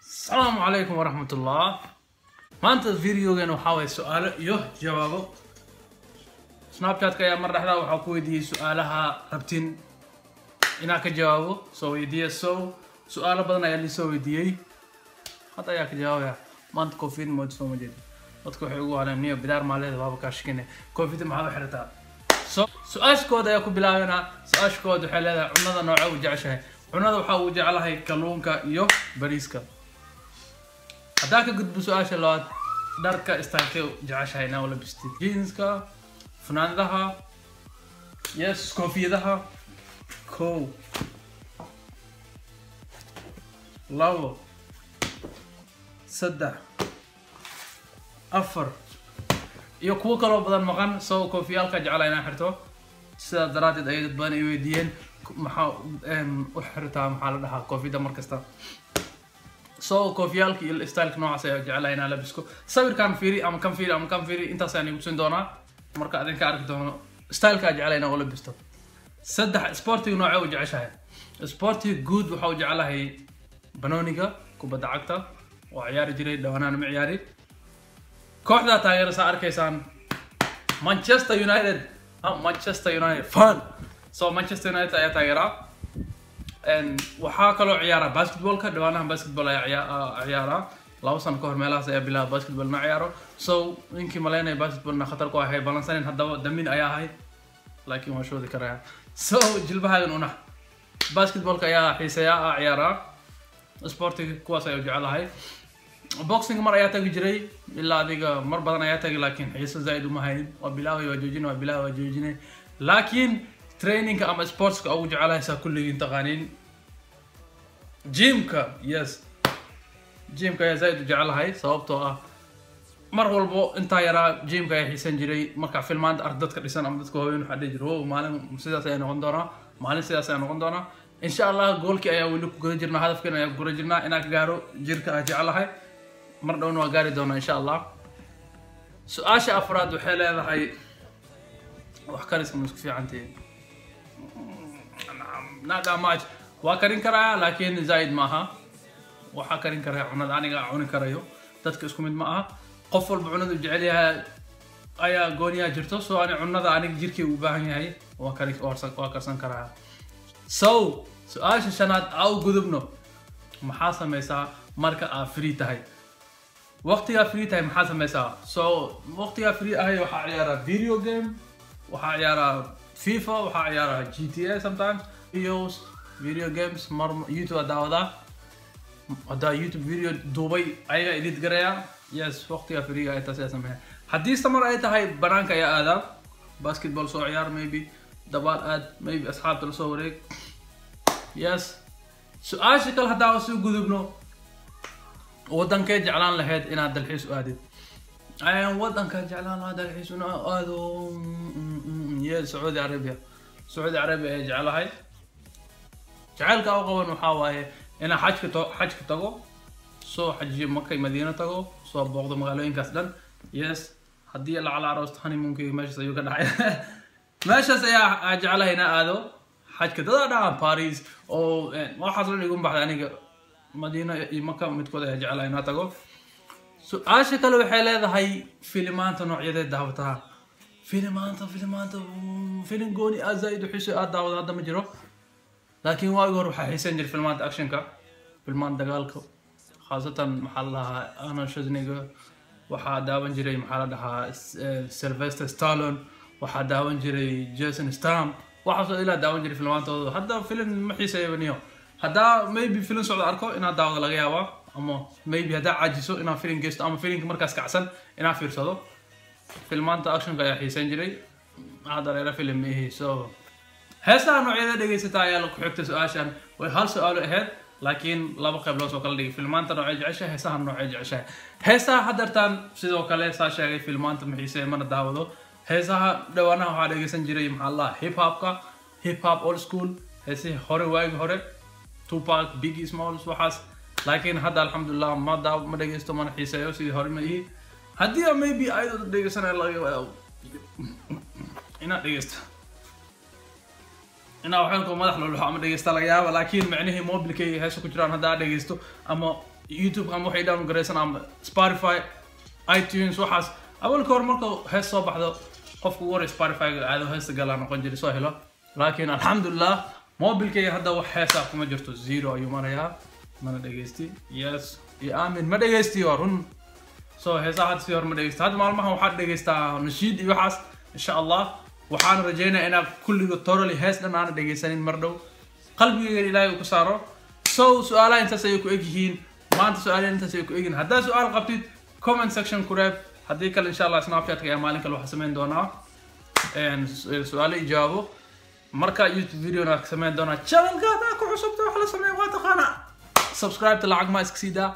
Asalaamu calaykum waraxmatullah. Maanta videogan waxaa waye su-aalo iyo jawaabo. Snapchatka ayaa mar dhexdaa waxaa ku weydiiyey su-aalaha rabtin inaa ka jawaabo, soo weydiiya. So su-aalo badan ayaa lisoo weydiiyey, hadda ayaa ka jawaabaya. Maanta koofiyad mood soo ma jeedo. Dadka waxay ugu haleen niyo bidaar maaleeda waaba kaa shikine, koofiyadda maxaa u xirataa? So su-aasha kood ayaa ku bilaabanaa. Su-aasha kood waxay leedahay: cunada nooce u jeceshahay? Cunada waxaa uu jeclahay kalluunka iyo bariiska. Haddaa ka gudbo su-aasha labaad: dharka stylekee jeceshahay inaa ula bistid? Jeanska, funaanadaha, yes, koofiyadaha. Kow, labo, saddex, afar iyo kuwo kaloo badan maqan. So koofiyaalka jeclaa inaan xirto, sidaas daraaddeed ayay dad badan ay weydiiyeen maxaa u xirtaa, maxaa la dhahaa, koofiyadda mar kasta. So koofiyaalka iyo styleka noocaas ayaa jeclahay inaan labisko. Sawirkan fiiri ama kan fiiri ama kan fiiri, intaas ayaan igu tusin doonaa. Marka adinka arki doono styleka jeclahay inaan ula bisto. Saddex, sportiga noocee u jeceshahay? Sportiga guud waxaa u jeclahay banooniga, kubadda cagta. Waa ciyaari jiray, dhawaanaan ma ciyaari. Kooxdaa taageerasa arkaysaan, Manchester United. Manchester United fan. So Manchester United ayaa taageeraa. Waxaa kaloo ciyaara basketballka. Dhawaanahan basketball ayaa ciyaaraa. 2 sano kahor meelahaas ayaa bilaaba basketball na ciyaaro. So ninkii malaynaya basketballna khatar ku ahay balansanin, haddaba damin ayaa ahay, laakiin waa shoodi karaya. So jilbahaagan una basketballka ayaa xiiseeyaa, aa ciyaaraa. Sportiga kuwaas ayaa jecelahay. Boxing mar ayaa tagi jiray, ilaa adiga mar badan ayaa tagi, laakiin xiiso zaaid uma hayn. Waa bilaaway, waa joojinay, waa bilaaway, waa joojinay. Laakiin trainingka ama sportska ugu jecelahay, saa kulligiin taqaaniin, gymka. Yes, gymka ayaa zaaid u jecelahay, sababtoo ah mar walbo intaa yaraa gymka ayaa xiisan jiray. Marka filmaanta ark dadka dhisan ama dadka waaweyn, waxaa dhihi jiray: "Oh, maalin sidaas ayaa noqon doonaa, maalin sidaas ayaa noqon doonaa." Insha Allah goalkii ayaa weli ku guda jirnaa, hadafkan ayaa ku guda jirnaa inaan ka gaaro jirka aan jecelahay. Mar dhowna waa gaari doonaa, insha Allah. Su-aasha afraad waxay leedahay: wax kariska ma isku fiicantihiin? Not that much. Waa karin karaa, laakiin zaaid maaha. Waxaa karin karaya cunada aniga cuni karayo. Dadka isku mid ma aha, qof walba cunadu jecel yahay ayaa gooniyaa jirto. So ani cunada aniga jirkay u baahan yahay waa kari, waa karsan karaa. So su-aasha shanaad aa u gudubno: maxaa sameysaa marka aad free tahay? Waqtigaa free tahay maxaa sameysaa? So waqtigaa free ahay waxaa ciyaaraa video game, waxaa ciyaaraa FIFA, waxaa ciyaaraa GTA sometimes, videos, video games. Mar YouTube aa daawadaa, haddaa YouTube video duubay ayaga edit garaya. Yes, waqtigaa freega ay taas ayaa sameeya. Haddii summer ay tahay, banaanka ayaa aadaa, basketball soo ciyaar, maybe dabaal aad, maybe asxaabta lasoo wareeg. Yes, su-aasha kale haddaa soo gudubno: wadankee jeclaan lahayd inaad dalxiis u aadid? Wadanka jeclaan lahaa dalxiis inaan aado, yes, Sacuudi Arabia. Sacuudi Arabia ayaa jeclahay. Jacaylka u qaban waxaa waaye inaan xajka tago, soo xajiyo, Maka iyo Madiina tago, soo booqdo magaalooyinkaas dhan. Yes, haddii lacala aroosto, honeymoon-kayga meeshaas ayuu ka dhacay. Meeshaas ayaa jeclahay inaan aado xajka. Dadaa dhahaan Paris oo waxaas dhan igu baxday. Aniga Madiina iyo Maka midkood ayaa jeclahay inaan tago. Su-aasha kale waxay leedahay: filimaanta noocyadeed daawataa? Filimaanta filim gooni ah zaaid u xiiso aad daawada hadda ma jiro, laakiin waagi hore waxaa xiisan jiray filmaanta actionka, filmaanta dagaalka, khaasatan maxaa la dhahaa, Arnold Schwarzenegger waxaa daawan jiray, maxaa la dhahaa, Sylvester Stallone waxaa daawan jiray, Jason Statham, waxaasoo ilaa daawan jiray filmaantooda. Hadda filim ma xiiseeyo niyo. Haddaa maybe filim socda arko inaad daawado laga yaabaa, ama maybe haddaa caajiso inaan filim geysto ama filimka markaas kacsan inaan fiirsado. Filmaanta actionka ayaa xiisan jiray, hadda reera filim ma ihi. So heesaha noocyada dhegaysataa ayaa ku xigtay su-aashan. Way hal su-aalo ahayd, laakiin laba qayb loo soo kala dhigay: filmaanta noocee jeceshahay, heesaha noocee jeceshahay. Heesaha haddeertaan sidoo kale saa sheegay, filmaanta ma xiiseeyo mana daawado. Heesaha dhawaanaha waxaa dhegaysan jiray, maxaa la, hip hopka, hip hop old school, heesihii hore, waagi hore, Tupac, Biggie Smalls, waxaas. Laakiin hadda alxamdulilah ma daa ma dhegaysto mana xiiseeyo, sidii hore ma ihi. Haddii aa maybe ayadoo dhegaysanayo laga yaabo inaad dhegaysto, inaa waxaan madax luluxo ama dhegeysta laga yaaba, laakiin micnihii mobilkayga heesa ku jiraan haddaa dhegeysto ama YouTube ama waxay download garaysan ama Spotify, iTunes waxaas. Awalka hore marka hees soo baxdo, qofka ugu horey Spotify aado heesta galaa noqon jiray soo helo, laakiin alxamdulilah mobilkayga hadda wax heesa kuma jirto, zero ayuu marayaa. Mana dhegeysti, yes iyo aamin, ma dhegeysti, waa run. So heesaha hadda si hore ma dhegeysto. Hadda maalmahan waxaad dhegeystaa nashiid iyo waxaas. Insha Allah waxaan rajaynayaa inaan kulliga totally hees dhan aana dhegeysanin mar dhow, qalbigayga Ilaahay uu ku saaro. So su-aalaha intaas ayay ku egyihiin maanta, su-aalaha intaas ayay ku egyihiin. Haddaa su-aal qabtid, comment section ku reeb. Haddii kale, insha Allah Snapchatka ayaa maalin kale waxaa samayn doonaa su-aalo iyo jawaabo. Marka YouTube videona ka samayn doonaa. Channelka haddaa ku cusubta, wax la sameeyo waa taqaanaa, subscribe-ta lacag ma iska sii daa.